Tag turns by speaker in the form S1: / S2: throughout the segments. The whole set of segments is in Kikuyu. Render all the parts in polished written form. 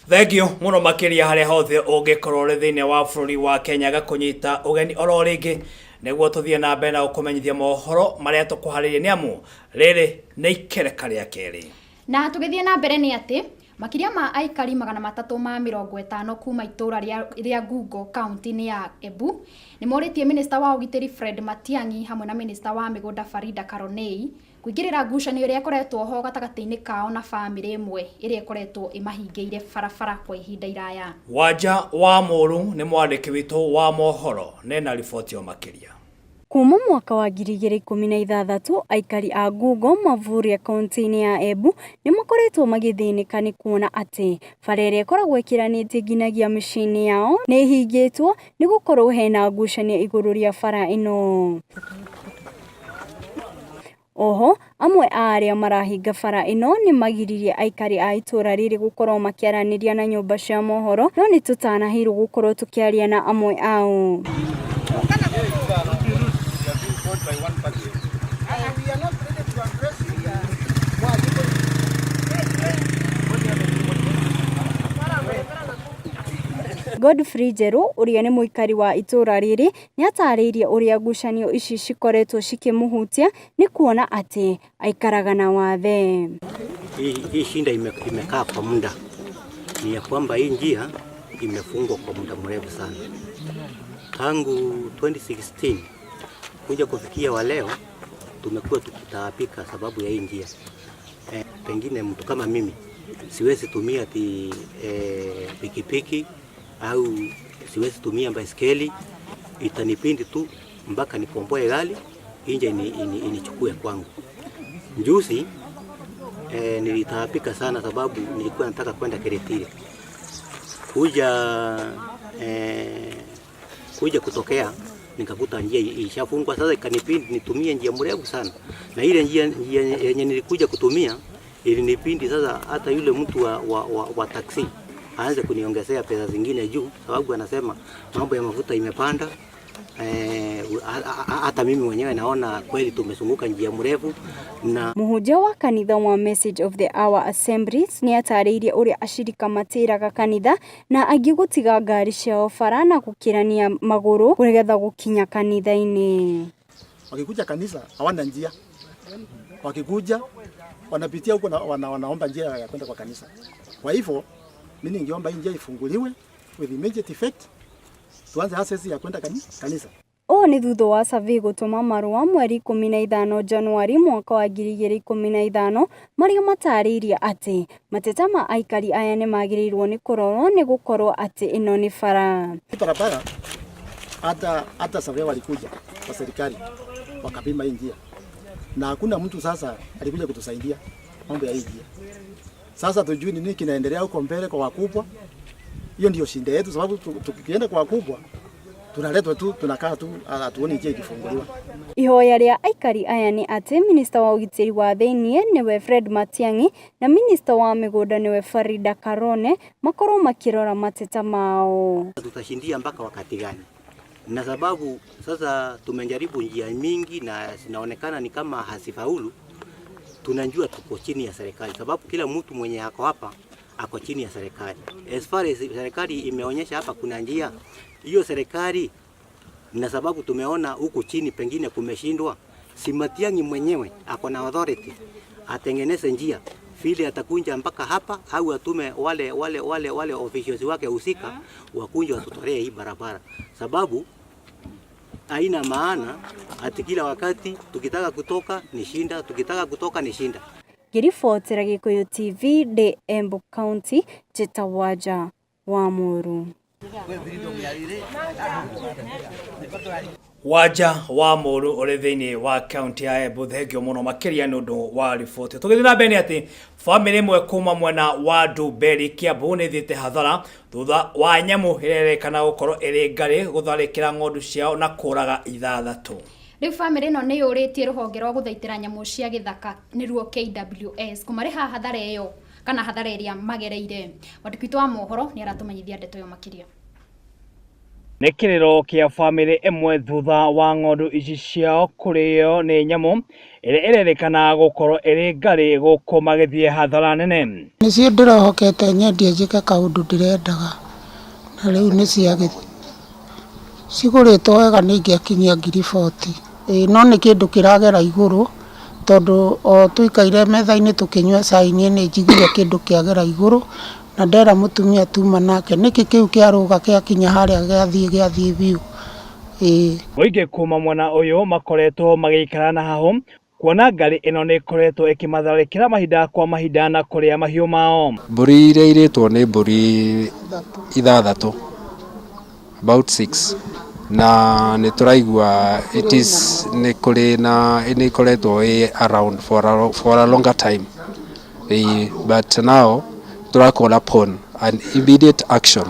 S1: Thengio mũno makĩria harĩa hothe ũngĩkorwo ũrĩ thĩinĩ wa bũrũri wa Kenya gakũnyita ũgeni oro rĩngĩ nĩguo tũthiĩ na mbere na gũkũmenyithia mohoro marĩa tũkũharĩirie nĩ amu rĩrĩ nĩ ikereka rĩa kerĩ.
S2: Na tũgĩthiĩ na mbere nĩ atĩ makĩria ma aikari 350 kuma itũra rĩa Ngungo kaunti-inĩ ya Embu nĩ morĩtie minista wa ũgitĩri Fred Matiang'i hamwe na minista wa mĩgũnda Farida Karonei kũingĩrĩra ngucanio ĩrĩa ĩkoretwo ho gatagatĩ-inĩ kao na bamĩrĩ ĩmwe ĩrĩa ĩkoretwo ĩmahingĩire barabara kwa ihinda iraya.
S1: Wanja wa Mũru nĩ mwandĩki witũ wa mohoro nena riboti o makĩria.
S3: Kuma mwaka wa 2016, aikari a Ngungo Mavuria kaunti-inĩ ya Embu nĩ makoretwo magĩthĩnĩka nĩ kuona atĩ bara ĩrĩa ĩkoragwo ĩkĩranĩtie nginyagia mĩciĩ-inĩ yao nĩ ĩhingĩtwo nĩ gũkorwo hena ngucanio igũrũ rĩa bara ĩno. Oho, amwe a arĩa marahinga bara ĩno nĩ magiririe aikari a itũra rĩrĩ gũkorwo makĩaranĩria na nyũmba cia mohoro, no nĩ tũtanaheirwo gũkorwo tũkĩaria na amwe ao. Godfrey Njerũ ũrĩa nĩ mũikari wa itũra rĩrĩ nĩ atarĩirie ũrĩa ngucanio ici cikoretwo cikĩmũhutia nĩ kuona atĩ aikaraga na wathe.
S4: Hii shinda imekaa kwa muda ni ya kwamba hii njia imefungwa kwa muda mrefu sana, tangu 2016 kuja kufikia wa leo tumekuwa tukitaabika sababu ya hii njia. Pengine mtu kama mimi siwezi tumia ati pikipiki au siwezi tumia baiskeli, itanipindi tu mpaka nikomboe gari inje inichukue kwangu. Juzi nilitaabika sana sababu nilikuwa nataka kwenda Kiritiri. Kuja kutokea nikakuta njia ishafungwa. Sasa ikanipindi nitumie njia mrefu sana, na ile njia yenye nilikuja kutumia ilinipindi sasa hata yule mtu wa taksi aanze kuniongezea pesa zingine juu, sababu anasema mambo ya mafuta imepanda. Hata mimi mwenyewe naona kweli tumezunguka njia mrefu. Na
S3: Mũhunjia wa kanitha wa Message of the Hour Assemblies nĩ atarĩirie ũrĩa ashirika matĩraga kanitha na angĩ gũtiga ngari ciao bara na gũkĩrania magũrũ nĩgetha gũkinya kanitha-inĩ.
S5: Wakikuja kanisa hawana njia, wakikuja wanapitia huko na wanaomba njia ya kwenda kwa kanisa. Kwa hivyo mimi ningeomba hii njia ifunguliwe with immediate effect, tuanze access ya kwenda kanisa.
S3: Ũũ nĩ thutha wa Survey gũtũma marũa mweri 15 Januari mwaka wa 2015 marĩa matarĩirie atĩ mateta ma aikari aya nĩ magĩrĩirwo nĩ kũrorwo nĩ gũkorwo atĩ ĩno nĩ bara.
S5: Hii barabara hata survey walikuja kwa serikali wakapima hii njia, na hakuna mtu sasa alikuja kutusaidia mambo ya hii njia. Sasa tujui nini kinaendelea huko mbele kwa wakubwa. Hiyo ndio shida yetu, sababu tukienda kwa wakubwa tunaletwa tu, tunakaa tu, hatuoni njia ikifunguliwa.
S3: Ihoya rĩa aikari aya nĩ atĩ minista wa ũgitĩri wa thĩiniĩ nĩwe Fred Matiang'i na minista wa mĩgũnda nĩwe Farida Karone makorwo makĩrora mateta mao.
S4: Tutashindia mpaka wakati gani? Na sababu sasa tumejaribu njia mingi na zinaonekana ni kama hazifaulu. Tunajua tuko chini ya serikali, sababu kila mtu mwenye ako hapa ako chini ya serikali. As far as serikali imeonyesha hapa kuna njia hiyo serikali, na sababu tumeona huku chini pengine kumeshindwa, si Matiang'i mwenyewe ako na authority atengeneze njia vile atakunja mpaka hapa, au atume wale officials wake husika wakunje watutolee hii barabara, sababu haina maana ati kila wakati tukitaka kutoka ni shinda, tukitaka kutoka ni shinda.
S3: Ngĩribotera Gĩkũyũ TV ndĩ Embu County, njĩtagwo Wanja wa Mũru.
S1: Wanja wa Mũru ũrĩ thĩinĩ wa kaunti ya Embu, thengio mũno makĩria nĩ ũndũ wa riboti. Tũgĩthiĩ na mbere nĩ atĩ bamĩrĩ ĩmwe kuma mwena wa Ndumberi Kiambu nĩ ĩthiĩte hathara thutha wa nyamũ ĩrĩa ĩrerĩkana gũkorwo ĩrĩ ngarĩ gũtharĩkĩra ng'ondu ciao na kũraga 6.
S2: Rĩu bamĩrĩ ĩno nĩ yũrĩtie rũhonge rwa gũthaitĩra nyamũ cia gĩthaka nĩruo KWS kũmarĩha hathara ĩyo kana hathara ĩrĩa magereire. Mwandĩki witũ wa mohoro nĩ aratũmenyithia ndeto ĩyo makĩria.
S1: Nĩ kĩrĩro kĩa bamĩrĩ ĩmwe thutha wa ng'ondu ici ciao kũrĩo nĩ nyamũ ĩrĩa ĩrerĩkana gũkorwo ĩrĩ ngarĩ gũkũ magĩthiĩ hathara nene.
S6: Nĩcio ndĩrohokete nyendie njĩke kaũndũ ndĩrendaga na rĩu nĩ ciagĩthiĩ. Cigũrĩtwo wega nĩ ingĩakinyia ngiri 40. Ĩĩ no nĩ kĩndũ kĩragera igũrũ tondũ o tũikaire metha-inĩ tũkĩnyua cai niĩ nĩ njiguire kĩndũ kĩagera igũrũ na ndera mũtumia tuma nake nĩkĩ kĩu kĩarũga gĩakinya harĩa gĩathiĩ gĩathiĩ biũ. Ĩĩ.
S1: Mũingĩ kuma mwena ũyũ makoretwo magĩikara na hahũ kuona ngarĩ ĩno nĩ ĩkoretwo ĩkĩmatharĩkĩra mahinda kwa mahinda na kũrĩa mahiũ mao.
S7: Mbũri iria irĩtwo nĩ mbũri ithathatũ, about six, na nĩ tũraigua it is nĩ kũrĩ na nĩ ĩkoretwo ĩ around for a longer time. Ĩĩ, but now tũra call upon an immediate action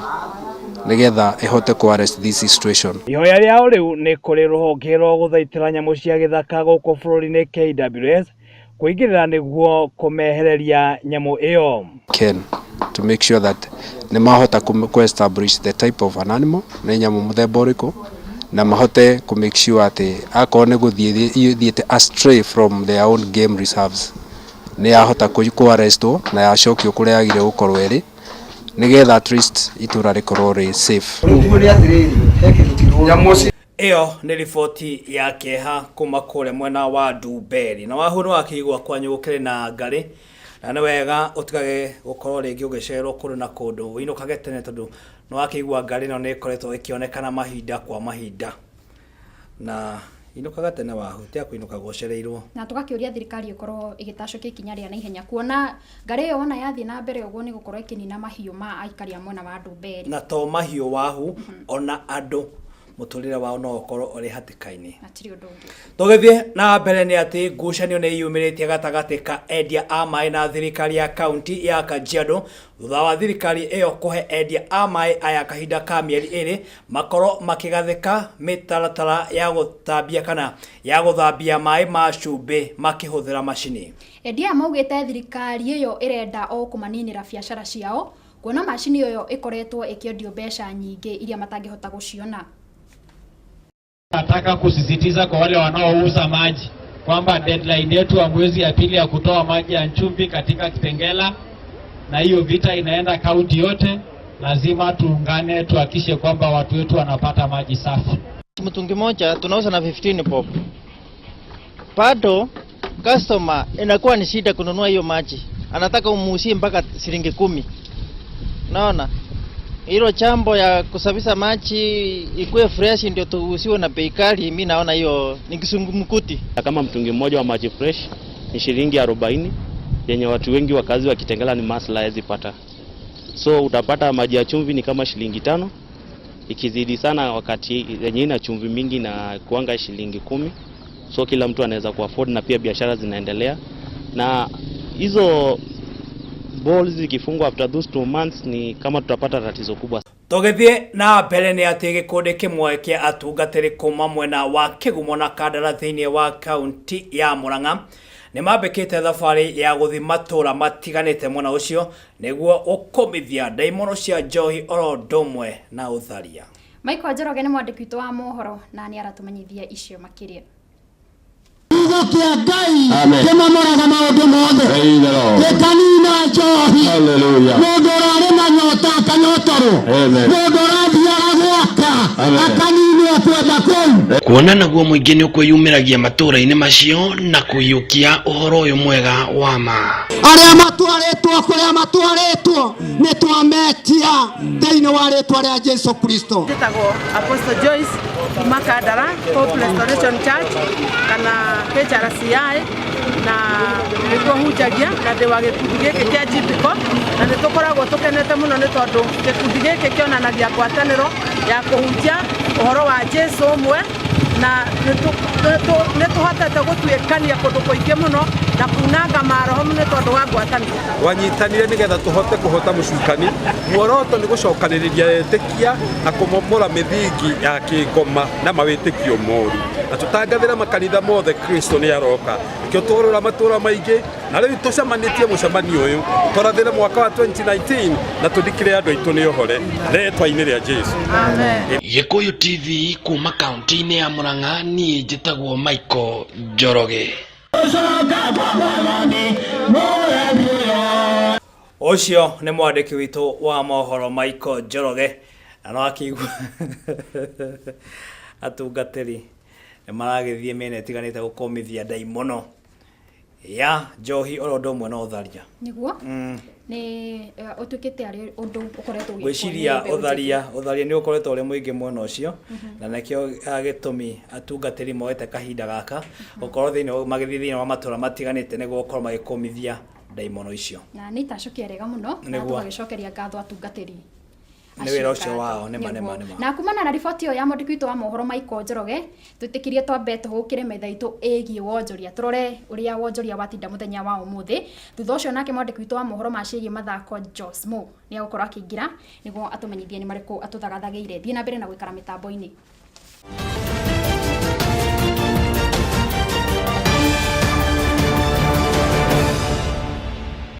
S7: nĩgetha ĩhote kũ arrest this situation.
S1: Ihoya rĩao rĩu nĩ kũrĩ rũhonge rwa gũthaitĩra nyamũ cia gĩthaka gũkũ bũrũri-inĩ KWS kũingĩrĩra nĩguo kũmehereria nyamũ ĩyo.
S7: Can to make sure that nĩ mahota kũ establish the type of an animal, nĩ nyamũ mũthemba ũrĩkũ, na mahote kũ make sure atĩ akorwo nĩ gũthiĩ ithiĩte astray from their own game reserves, nĩ yahota kũ arrestwo na yacokio kũrĩa yagĩrĩire gũkorwo ĩrĩ, nĩgetha at least itũra rĩkorwo rĩ safe.
S1: Ĩyo nĩ riboti ya kĩeha kuma kũrĩa mwena wa Ndumberi. Na wahu nĩ wakĩigua kwanyu gũkĩrĩ na ngarĩ, na nĩ wega ũtigage gũkorwo rĩngĩ ũgĩcererwo kũndũ na kũndũ, ũinũkage tene tondũ nĩ wakĩigua ngarĩ ĩno nĩ ĩkoretwo ĩkĩonekana mahinda kwa mahinda. Na inũkaga tene wahu, tiga kũinũka gũcereirwo.
S2: Na tũgakĩũria thirikari ĩkorwo ĩgĩtacũkia ikinya rĩa naihenya kuona ngarĩ ĩyo wona yathiĩ na mbere ũguo nĩ gũkorwo ĩkĩnina mahiũ ma aikari a mwena wa Ndumberi.
S1: Na to mahiũ wahu, ona andũ mũtũrĩre wao no ũkorwo ũrĩ hatĩka-inĩ.
S2: Hatirĩ ũndũ ũngĩ.
S1: Tũgĩthiĩ na mbere nĩ atĩ ngucanio nĩ yumĩrĩtie gatagatĩ ka endia a maĩ na thirikari ya kaunti ya Kajiado thutha wa thirikari ĩyo kũhe endia a maĩ aya kahinda ka mĩeri ĩrĩ makorwo makĩgathĩka mĩtaratara ya gũtambia kana ya gũthambia maĩ ma cumbĩ makĩhũthĩra macini.
S2: Endia aya maugĩte thirikari ĩyo ĩrenda o kũmaninĩra biacara ciao kuona macini ĩyo ĩkoretwo ĩkĩendio mbeca nyingĩ iria matangĩhota gũciona.
S8: Nataka kusisitiza kwa wale wanaouza maji kwamba deadline yetu ya mwezi ya pili ya kutoa maji ya chumvi katika Kitengela, na hiyo vita inaenda kaunti yote, lazima tuungane tuhakikishe kwamba watu wetu wanapata maji safi.
S9: Mtungi moja tunauza na 15 bob. Bado customer inakuwa ni shida kununua hiyo maji, anataka umuuzie mpaka shilingi 10. Naona hilo chambo ya kusafisha maji ikuwe fresh ndio tuuziwe na bei kali, mimi naona hiyo ni kisungumkuti.
S10: Kama mtungi mmoja wa maji fresh ni shilingi 40 yenye watu wengi wakazi wa Kitengela ni maslahi hawezi pata. So utapata maji ya chumvi ni kama shilingi 5, ikizidi sana wakati yenye ina chumvi mingi na kuanga shilingi 10. So kila mtu anaweza ku afford na pia biashara zinaendelea. Na hizo boreholes zikifungwa after those 2 months ni kama tutapata tatizo kubwa.
S1: Tũgĩthiĩ na mbere nĩ atĩ gĩkundi kĩmwe kĩa atungatĩri kuma mwena wa Kĩgumo na Kandara thĩinĩ wa kaunti ya Murang'a nĩ mambĩkĩte thabarĩ ya gũthiĩ matũra matiganĩte mwena ũcio nĩguo gũkũmithia ndaimono cia njohi oro ũndũ ũmwe na ũtharia.
S2: Michael Njoroge nĩ mwandĩki witũ wa mohoro na nĩ aratũmenyithia icio makĩria.
S11: Kiugo kĩa Ngai kĩmamoraga maũndũ mothe, gĩkanina njohi, mũndũ ũrarĩ na nyota akanyotorwo, mũndũ ũrathiaga gwaka akaninwo kwenda kũu.
S12: Kuona naguo mũingĩ nĩ ũkwĩyumĩragia matũũra-inĩ macio na kũiyũkia ũhoro ũyũ mwega wa ma.
S11: Arĩa matwarĩtwo kũrĩa matwarĩtwo nĩ twametia thĩinĩ wa rĩtwa rĩa Jesu Kristo.
S13: Njĩtagwo Apostle Joyce kuma Kandara Hope Restoration Church kana HRCI, na nĩguo hunjagia na ndĩ wa gĩkundi gĩkĩ kĩa GPCO, na nĩ tũkoragwo tũkenete mũno nĩ tondũ gĩkundi gĩkĩ kĩonanagia ngwatanĩro ya kũhunjia ũhoro wa Jesu ũmwe, na nĩ tũhotete gũtuĩkania kũndũ kũingĩ mũno na kunanga maroho. tũrũmu nĩ tondũ wa ngwatanĩro.
S14: Twanyitanire nĩgetha tũhote kũhota mũcukani. Muoroto nĩ gũcokanĩrĩria etĩkia na kũmomora mĩthingi ya kĩngoma na mawĩtĩkio moru. Na tũtangathĩre makanitha mothe Kristo nĩ aroka. Nĩkĩo tworũra matũra maingĩ na rĩu tũcemanĩtie mũcemanio ũyũ tũrathĩre mwaka wa 2019 na tũthikĩre andũ aitũ nĩ ohore rĩtwa-inĩ rĩa Jesu.
S12: Gĩkũyũ TV kuma kaunti-inĩ ya Murang'a niĩ njĩtagwo Michael Njoroge.
S1: Ũcio nĩ mwandĩki witũ wa mohoro Michael Njoroge na no akĩigua atungatĩri nĩ maragĩthiĩ mĩena ĩtiganĩte gũkũmithia ndaimono ya njohi oro ũndũ ũmwe na ũtharia.
S2: Nĩguo nĩ ũtuĩkĩte arĩ ũndũ ũkoretwo ũgĩkwo nĩ
S1: Ngwĩciria
S2: mbeũ njĩthĩ.
S1: Ũtharia ũtharia nĩ ũkoretwo ũrĩ mũingĩ mwena ũcio na nĩkĩo gĩtũmi atungatĩri moete kahinda gaka gũkorwo thĩinĩ magĩthiĩ thĩinĩ wa matũra matiganĩte nĩguo gũkorwo magĩkũmithia ndaimono icio.
S2: Na nĩ itacũkia rĩega mũno na tũgagĩcokeria ngatho atungatĩri
S1: Nĩ wĩra ũcio wao, nĩma nĩma nĩma.
S2: Na kumana na riboti ĩyo ya mwandĩki witũ wa mohoro Michael Njoroge, twĩtĩkirie twambe tũhũkĩre metha itũ ĩgiĩ wonjoria, tũrore ũrĩa wonjoria watinda mũthenya wa ũmũthĩ. Thutha ũcio nake mwandĩki witũ wa mohoro ma ciĩgiĩ mathako Jos Mo nĩ egũkorwo akĩingĩra nĩguo atũmenyithie nĩ marĩkũ atũthagathagĩire. Thiĩ na mbere na gũikara mĩtambo-inĩ.